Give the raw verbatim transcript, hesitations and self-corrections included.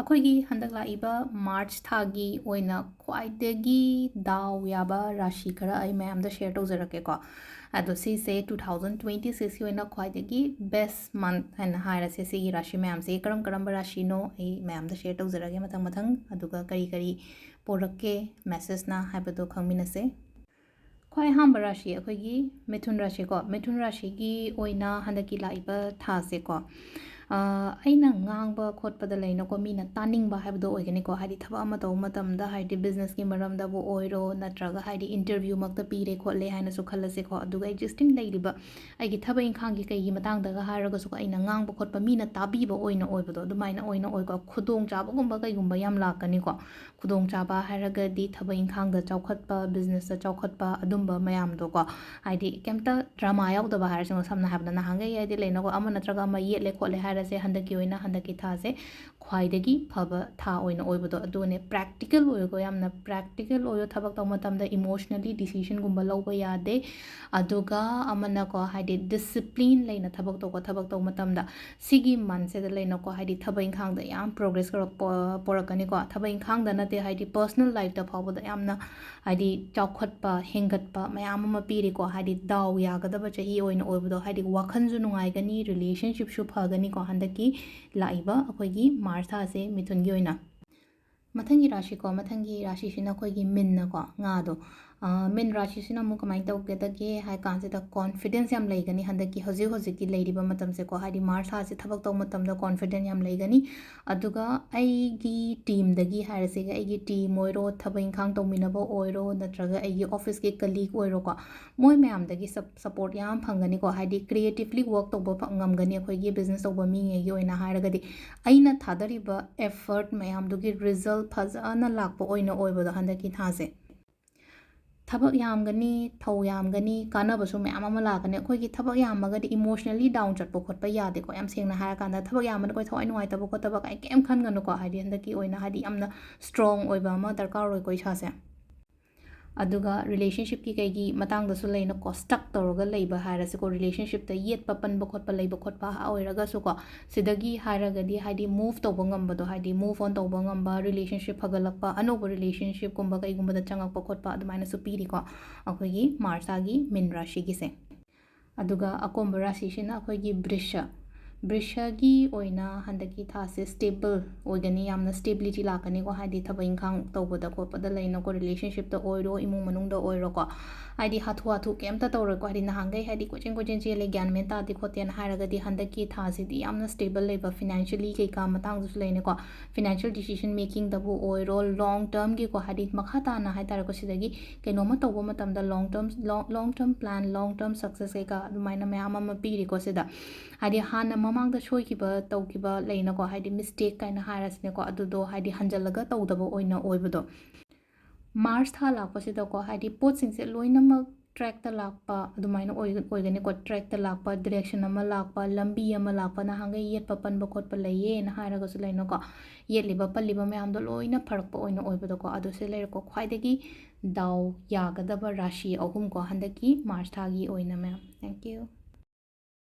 ꯑꯩꯈꯣꯏꯒꯤ ꯍꯟꯗꯛ ꯂꯥꯛꯏꯕ ꯃꯥꯔꯆ ꯊꯥꯒꯤ ꯑꯣꯏꯅ ꯈ꯭ꯋꯥꯏꯗꯒꯤ ꯗꯥꯎ ꯌꯥꯕ ꯔꯥꯁꯤ ꯈꯔ ꯑꯩ ꯃꯌꯥꯝꯗ ꯁꯤꯌꯔ ꯇꯧꯖꯔꯛꯀꯦꯀꯣ꯫ ꯑꯗꯣ ꯁꯤꯁꯦ ꯇꯨ ꯊꯥꯎꯖꯟ ꯇ꯭ꯋꯦꯟꯇꯤ ꯁꯤꯛꯁꯀꯤ ꯑꯣꯏꯅ ꯈ꯭ꯋꯥꯏꯗꯒꯤ ꯕꯦꯁ ꯃꯟꯊ ꯍꯥꯏꯅ ꯍꯥꯏꯔꯁꯦ꯫ ꯁꯤꯒꯤ ꯔꯥꯁꯤ ꯃꯌꯥꯝꯁꯦ ꯀꯔꯝ ꯀꯔꯝꯕ ꯔꯥꯁꯤꯅꯣ ꯑꯩ ꯃꯌꯥꯝꯗ ꯁꯤꯌꯔ ꯇꯧꯖꯔꯛꯑꯒꯦ ꯃꯊꯪ ꯃꯊꯪ, ꯑꯗꯨꯒ ꯀꯔꯤ ꯀꯔꯤ ꯄꯣꯔꯛꯀꯦ ꯃꯦꯁꯦꯖꯅ ꯍꯥꯏꯕꯗꯣ ꯈꯪꯃꯤꯟꯅꯁꯦ꯫ ꯈ꯭ꯋꯥꯏ ꯑꯍꯥꯟꯕ ꯔꯥꯁꯤ ꯑꯩꯈꯣꯏꯒꯤ ꯃꯤꯊꯨꯟ ꯔꯥꯁꯤꯀꯣ꯫ ꯃꯤꯊꯨꯟ ꯔꯥꯁꯤꯒꯤ ꯑꯣꯏꯅ ꯍꯟꯗꯛꯀꯤ ꯂꯥꯛꯏꯕ ꯊꯥꯁꯦꯀꯣ, ꯑ, ꯑꯩꯅ ꯉꯥꯡꯕ ꯈꯣꯠꯄꯗ ꯂꯩꯅꯀꯣ, ꯃꯤꯅ ꯇꯥꯅꯤꯡꯕ ꯍꯥꯏꯕꯗꯣ ꯑꯣꯏꯒꯅꯤꯀꯣ꯫ ꯍꯥꯏꯗꯤ ꯊꯕꯛ ꯑꯃ ꯇꯧꯕ ꯃꯇꯝꯗ, ꯍꯥꯏꯗꯤ ꯕꯤꯖꯤꯅꯦꯁꯀꯤ ꯃꯔꯝꯗꯕꯨ ꯑꯣꯏꯔꯣ, ꯅꯠꯇ꯭ꯔꯒ ꯍꯥꯏꯗꯤ ꯏꯟꯇꯔꯚ꯭ꯌꯨꯃꯛꯇ ꯄꯤꯔꯦ ꯈꯣꯠꯂꯦ ꯍꯥꯏꯅꯁꯨ ꯈꯜꯂꯁꯦꯀꯣ꯫ ꯑꯗꯨꯒ ꯑꯦꯛꯖꯤꯁꯇꯤꯡ ꯂꯩꯔꯤꯕ ꯑꯩꯒꯤ ꯊꯕꯛ ꯏꯪꯈꯥꯡꯒꯤ ꯀꯩꯒꯤ ꯃꯇꯥꯡꯗꯒ ꯍꯥꯏꯔꯒꯁꯨꯀꯣ, ꯑꯩꯅ ꯉꯥꯡꯕ ꯈꯣꯠꯄ ꯃꯤꯅ ꯇꯥꯕꯤꯕ ꯑꯣꯏꯅ ꯑꯣꯏꯕꯗꯣ ꯑꯗꯨꯃꯥꯏꯅ ꯑꯣꯏꯅ ꯑꯣꯏꯀꯣ꯫ ꯈꯨꯗꯣꯡꯆꯥꯕꯒꯨꯝꯕ ꯀꯩꯒꯨꯝꯕ ꯌꯥꯝ ꯂꯥꯛꯀꯅꯤꯀꯣ꯫ ꯈꯨꯗꯣꯡꯆꯥꯕ ꯍꯥꯏꯔꯒꯗꯤ ꯊꯕꯛ ꯏꯪꯈꯥꯡꯗ ꯆꯥꯎꯈꯠꯄ, ꯕꯤꯖꯤꯅꯦꯁꯇ ꯆꯥꯎꯈꯠꯄ, ꯑꯗꯨꯝꯕ ꯃꯌꯥꯝꯗꯣꯀꯣ꯫ ꯍꯥꯏꯗꯤ ꯀꯩꯝꯇ ꯗ꯭ꯔꯃꯥ ꯌꯥꯎꯗꯕ ꯍꯥꯏꯔꯁꯦ, ꯁꯝꯅ ꯍꯥꯏꯔꯕꯗ ꯅꯍꯥꯟꯈꯩ ꯍꯥꯏꯗꯤ ꯂꯩꯅꯀꯣ, ꯑꯃ ꯅꯠꯇ꯭ꯔꯒ ꯑꯃ ꯌꯦꯠꯂꯦ ꯈꯣꯠꯂꯦ ꯍꯥꯏꯔꯁꯦ, ꯍꯟꯗꯛꯀꯤ ꯑꯣꯏꯅ ꯍꯟꯗꯛꯀꯤ ꯊꯥꯁꯦ ꯈ꯭ꯋꯥꯏꯗꯒꯤ ꯐꯕ ꯊꯥ ꯑꯣꯏꯅ ꯑꯣꯏꯕꯗꯣ ꯑꯗꯨꯅꯦ꯫ ꯄ꯭ꯔꯦꯛꯇꯤꯀꯦꯜ ꯑꯣꯏꯌꯨꯀꯣ, ꯌꯥꯝꯅ ꯄ꯭ꯔꯦꯛꯇꯤꯀꯦꯜ ꯑꯣꯏꯌꯣ꯫ ꯊꯕꯛ ꯇꯧꯕ ꯃꯇꯝꯗ ꯏꯃꯣꯁꯅꯦꯜꯂꯤ ꯗꯤꯁꯤꯖꯟꯒꯨꯝꯕ ꯂꯧꯕ ꯌꯥꯗꯦ꯫ ꯑꯗꯨꯒ ꯑꯃꯅꯀꯣ, ꯍꯥꯏꯗꯤ ꯗꯤꯁꯤꯄ꯭ꯂꯤꯟ ꯂꯩꯅ ꯊꯕꯛ ꯇꯧꯀꯣ꯫ ꯊꯕꯛ ꯇꯧꯕ ꯃꯇꯝꯗ ꯁꯤꯒꯤ ꯃꯟꯊꯁꯤꯗ ꯂꯩꯅꯀꯣ, ꯍꯥꯏꯗꯤ ꯊꯕꯛ ꯏꯪꯈꯥꯡꯗ ꯌꯥꯝ ꯄ꯭ꯔꯣꯒ꯭ꯔꯦꯁ ꯈꯔ ꯄꯣ-, ꯄꯣꯔꯛꯀꯅꯤꯀꯣ꯫ ꯊꯕꯛ ꯏꯪꯈꯥꯡꯗ ꯅꯠꯇꯦ, ꯍꯥꯏꯗꯤ ꯄꯔꯁꯅꯦꯜ ꯂꯥꯏꯐꯇ ꯐꯥꯎꯕꯗ ꯌꯥꯝꯅ ꯍꯥꯏꯗꯤ ꯆꯥꯎꯈꯠꯄ, ꯍꯦꯟꯒꯠꯄ ꯃꯌꯥꯝ ꯑꯃ ꯄꯤꯔꯤꯀꯣ꯫ ꯍꯥꯏꯗꯤ ꯗꯥꯎ ꯌꯥꯒꯗꯕ ꯆꯍꯤ ꯑꯣꯏꯅ ꯑꯣꯏꯕꯗꯣ, ꯍꯥꯏꯗꯤ ꯋꯥꯈꯜꯁꯨ ꯅꯨꯡꯉꯥꯏꯒꯅꯤ, ꯔꯤꯂꯦꯁꯟꯁꯤꯞꯁꯨ ꯐꯒꯅꯤꯀꯣ, ꯍꯟꯗꯛꯀꯤ ꯂꯥꯛꯏꯕ ꯑꯩꯈꯣꯏꯒꯤ ꯃꯥꯔꯆ ꯊꯥꯁꯦ ꯃꯤꯊꯨꯟꯒꯤ ꯑꯣꯏꯅ꯫ ꯃꯊꯪꯒꯤ ꯔꯥꯁꯤꯀꯣ, ꯃꯊꯪꯒꯤ ꯔꯥꯁꯤꯁꯤꯅ ꯑꯩꯈꯣꯏꯒꯤ ꯃꯤꯟꯅꯀꯣ, ꯉꯥꯗꯣ꯫ ꯑ, ꯃꯤꯟ ꯔꯥꯁꯤꯁꯤꯅ ꯑꯃꯨꯛ ꯀꯃꯥꯏꯅ ꯇꯧꯒꯗꯒꯦ ꯍꯥꯏ ꯀꯥꯟꯁꯤꯗ, ꯀꯣꯟꯐꯤꯗꯦꯟꯁ ꯌꯥꯝ ꯂꯩꯒꯅꯤ ꯍꯟꯗꯛꯀꯤ, ꯍꯧꯖꯤꯛ ꯍꯧꯖꯤꯛꯀꯤ ꯂꯩꯔꯤꯕ ꯃꯇꯝꯁꯦꯀꯣ, ꯍꯥꯏꯗꯤ ꯃꯥꯔꯆ ꯊꯥꯁꯦ ꯊꯕꯛ ꯇꯧꯕ ꯃꯇꯝꯗ ꯀꯣꯟꯐꯤꯗꯦꯟꯁ ꯌꯥꯝ ꯂꯩꯒꯅꯤ꯫ ꯑꯗꯨꯒ ꯑꯩꯒꯤ ꯇꯤꯝꯗꯒꯤ ꯍꯥꯏꯔꯁꯤꯒ, ꯑꯩꯒꯤ ꯇꯤꯝ ꯑꯣꯏꯔꯣ, ꯊꯕꯛ ꯏꯪꯈꯥꯡ ꯇꯧꯃꯤꯟꯅꯕ ꯑꯣꯏꯔꯣ, ꯅꯠꯇ꯭ꯔꯒ ꯑꯩꯒꯤ ꯑꯣꯐꯤꯁꯀꯤ ꯀꯂꯤꯛ ꯑꯣꯏꯔꯣꯀꯣ, ꯃꯣꯏ ꯃꯌꯥꯝꯗꯒꯤ ꯁꯞ-, ꯁꯄꯣꯔꯠ ꯌꯥꯝ ꯐꯪꯒꯅꯤꯀꯣ꯫ ꯍꯥꯏꯗꯤ ꯀ꯭ꯔꯤꯌꯦꯇꯤꯞꯂꯤ ꯋꯥꯔꯛ ꯇꯧꯕ ꯐ-, ꯉꯝꯒꯅꯤ ꯑꯩꯈꯣꯏꯒꯤ ꯕꯤꯖꯤꯅꯦꯁ ꯇꯧꯕ ꯃꯤꯉꯩꯒꯤ ꯑꯣꯏꯅ ꯍꯥꯏꯔꯒꯗꯤ꯫ ꯑꯩꯅ ꯊꯥꯗꯔꯤꯕ ꯑꯦꯐꯔꯠ ꯃꯌꯥꯝꯗꯨꯒꯤ ꯔꯤꯖꯜ ꯐꯖꯅ ꯂꯥꯛꯄ ꯑꯣꯏꯅ ꯑꯣꯏꯕꯗꯣ ꯍꯟꯗꯛꯀꯤ ꯊꯥꯁꯦ꯫ ꯊꯕꯛ ꯌꯥꯝꯒꯅꯤ, ꯊꯧ ꯌꯥꯝꯒꯅꯤ, ꯀꯥꯟꯅꯕꯁꯨ ꯃꯌꯥꯝ ꯑꯃ ꯂꯥꯛꯀꯅꯤ꯫ ꯑꯩꯈꯣꯏꯒꯤ ꯊꯕꯛ ꯌꯥꯝꯃꯒꯗꯤ ꯏꯃꯣꯁꯅꯦꯜꯂꯤ ꯗꯥꯎꯟ ꯆꯠꯄ ꯈꯣꯠꯄ ꯌꯥꯗꯦꯀꯣ꯫ ꯌꯥꯝ ꯁꯦꯡꯅ ꯍꯥꯏꯔꯀꯥꯟꯗ ꯊꯕꯛ ꯌꯥꯝꯃꯅ ꯑꯩꯈꯣꯏ ꯊꯋꯥꯏ ꯅꯨꯡꯉꯥꯏꯇꯕ ꯈꯣꯠꯇꯕ ꯀꯥꯏ ꯀꯩꯝ ꯈꯟꯒꯅꯨꯀꯣ꯫ ꯍꯥꯏꯗꯤ ꯍꯟꯗꯛꯀꯤ ꯑꯣꯏꯅ ꯍꯥꯏꯗꯤ ꯌꯥꯝꯅ ꯁ꯭ꯇꯔꯣꯡ ꯑꯣꯏꯕ ꯑꯃ ꯗꯔꯀꯥꯔ ꯑꯣꯏꯀꯣ ꯏꯁꯥꯁꯦ꯫ ꯑꯗꯨꯒ relationshipꯀꯤ ꯀꯩꯒꯤ ꯃꯇꯥꯡꯗꯁꯨ ꯂꯩꯅꯀꯣ, stuck ꯇꯧꯔꯒ ꯂꯩꯕ ꯍꯥꯏꯔꯁꯤꯀꯣ, relationshipꯇ ꯌꯦꯠꯄ, ꯄꯟꯕ ꯈꯣꯠꯄ, ꯂꯩꯕ ꯈꯣꯠꯄ ꯑꯣꯏꯔꯒꯁꯨꯀꯣ, ꯁꯤꯗꯒꯤ ꯍꯥꯏꯔꯒꯗꯤ ꯍꯥꯏꯗꯤ move ꯇꯧꯕ ꯉꯝꯕꯗꯣ, ꯍꯥꯏꯗꯤ move on ꯇꯧꯕ ꯉꯝꯕ, relationship ꯐꯒꯠꯂꯛꯄ, ꯑꯅꯧꯕ relationshipꯀꯨꯝꯕ ꯀꯩꯒꯨꯝꯕꯗ ꯆꯪꯉꯛꯄ ꯈꯣꯠꯄ ꯑꯗꯨꯃꯥꯏꯅꯁꯨ ꯄꯤꯔꯤꯀꯣ ꯑꯩꯈꯣꯏꯒꯤ ꯃꯥꯔꯁ ꯊꯥꯒꯤ ꯃꯤꯟ ꯔꯥꯁꯤꯒꯤꯁꯦ꯫ ꯑꯗꯨꯒ ꯑꯀꯣꯟꯕ ꯔꯥꯁꯤꯁꯤꯅ ꯑꯩꯈꯣꯏꯒꯤ ꯕ꯭ꯔꯤꯁ꯫ ꯕ꯭ꯔꯤꯁꯒꯤ ꯑꯣꯏꯅ ꯍꯟꯗꯛꯀꯤ ꯊꯥꯁꯦ stable ꯑꯣꯏꯒꯅꯤ, ꯌꯥꯝꯅ stability ꯂꯥꯛꯀꯅꯤꯀꯣ, ꯍꯥꯏꯗꯤ ꯊꯕꯛ ꯏꯪꯈꯥꯡ ꯇꯧꯕꯗ ꯈꯣꯠꯄꯗ ꯂꯩꯅꯀꯣ, relationshipꯇ ꯑꯣꯏꯔꯣ, ꯏꯃꯨꯡ ꯃꯅꯨꯡꯗ ꯑꯣꯏꯔꯣꯀꯣ, ꯍꯥꯏꯗꯤ ꯍꯥꯊꯨ ꯍꯥꯊꯨ ꯀꯩꯝꯇ ꯇꯧꯔꯣꯏꯀꯣ, ꯍꯥꯏꯗꯤ ꯅꯍꯥꯟꯈꯩ ꯍꯥꯏꯗꯤ ꯀꯣꯏꯆꯦꯟ ꯀꯣꯏꯆꯦꯟ ꯆꯦꯜꯂꯦ, ꯒ꯭ꯌꯥꯟ ꯃꯦꯟ ꯇꯥꯗꯦ ꯈꯣꯠꯇꯦꯅ ꯍꯥꯏꯔꯒꯗꯤ ꯍꯟꯗꯛꯀꯤ ꯊꯥꯁꯤꯗꯤ ꯌꯥꯝꯅ stable ꯂꯩꯕ, financially ꯀꯩꯀꯥ ꯃꯇꯥꯡꯗꯁꯨ ꯂꯩꯅꯀꯣ, financial decision makingꯗꯕꯨ ꯑꯣꯏꯔꯣ, long termꯒꯤꯀꯣ, ꯍꯥꯏꯗꯤ ꯃꯈꯥ ꯇꯥꯅ ꯍꯥꯏꯇꯥꯔꯦꯀꯣ, ꯁꯤꯗꯒꯤ ꯀꯩꯅꯣꯝꯃ ꯇꯧꯕ ꯃꯇꯝꯗ long term, long, long term plan, long term success ꯀꯩꯀꯥ ꯑꯗꯨꯃꯥꯏꯅ ꯃꯌꯥꯝ ꯑꯃ ꯄꯤꯔꯤꯀꯣ ꯁꯤꯗ꯫ ꯍꯥꯏꯗꯤ ꯍꯥꯟꯅ ꯃꯃꯥꯡꯗ ꯁꯣꯏꯈꯤꯕ, ꯇꯧꯈꯤꯕ ꯂꯩꯅꯀꯣ, ꯍꯥꯏꯗꯤ mistake ꯀꯥꯏꯅ ꯍꯥꯏꯔꯁꯤꯅꯦꯀꯣ, ꯑꯗꯨꯗꯣ ꯍꯥꯏꯗꯤ ꯍꯟꯖꯜꯂꯒ ꯇꯧꯗꯕ ꯑꯣꯏꯅ ꯑꯣꯏꯕꯗꯣ꯫ ꯃꯥꯔꯁ ꯊꯥ ꯂꯥꯛꯄꯁꯤꯗꯀꯣ, ꯍꯥꯏꯗꯤ ꯄꯣꯠꯁꯤꯡꯁꯦ ꯂꯣꯏꯅꯃꯛ trackꯇ ꯂꯥꯛꯄ ꯑꯗꯨꯃꯥꯏꯅ ꯑꯣꯏ-, ꯑꯣꯏꯒꯅꯤꯀꯣ꯫ Trackꯇ ꯂꯥꯛꯄ, direction ꯑꯃ ꯂꯥꯛꯄ, ꯂꯝꯕꯤ ꯑꯃ ꯂꯥꯛꯄ, ꯅꯍꯥꯟꯈꯩ ꯌꯦꯠꯄ ꯄꯟꯕ ꯈꯣꯠꯄ ꯂꯩꯌꯦꯅ ꯍꯥꯏꯔꯒꯁꯨ ꯂꯩꯅꯀꯣ, ꯌꯦꯠꯂꯤꯕ ꯄꯜꯂꯤꯕ ꯃꯌꯥꯝꯗꯣ ꯂꯣꯏꯅ ꯐꯔꯛꯄ ꯑꯣꯏꯅ ꯑꯣꯏꯕꯗꯣꯀꯣ꯫ ꯑꯗꯨ ꯁꯤ ꯂꯩꯔꯦꯀꯣ, ꯈ꯭ꯋꯥꯏꯗꯒꯤ ꯗꯥꯎ ꯌꯥꯒꯗꯕ ꯔꯥꯁꯤ ꯑꯍꯨꯝꯀꯣ ꯍꯟꯗꯛꯀꯤ ꯃꯥꯔꯁ ꯊꯥꯒꯤ ꯑꯣꯏꯅ, ꯃꯌꯥꯝ꯫ Thank you꯫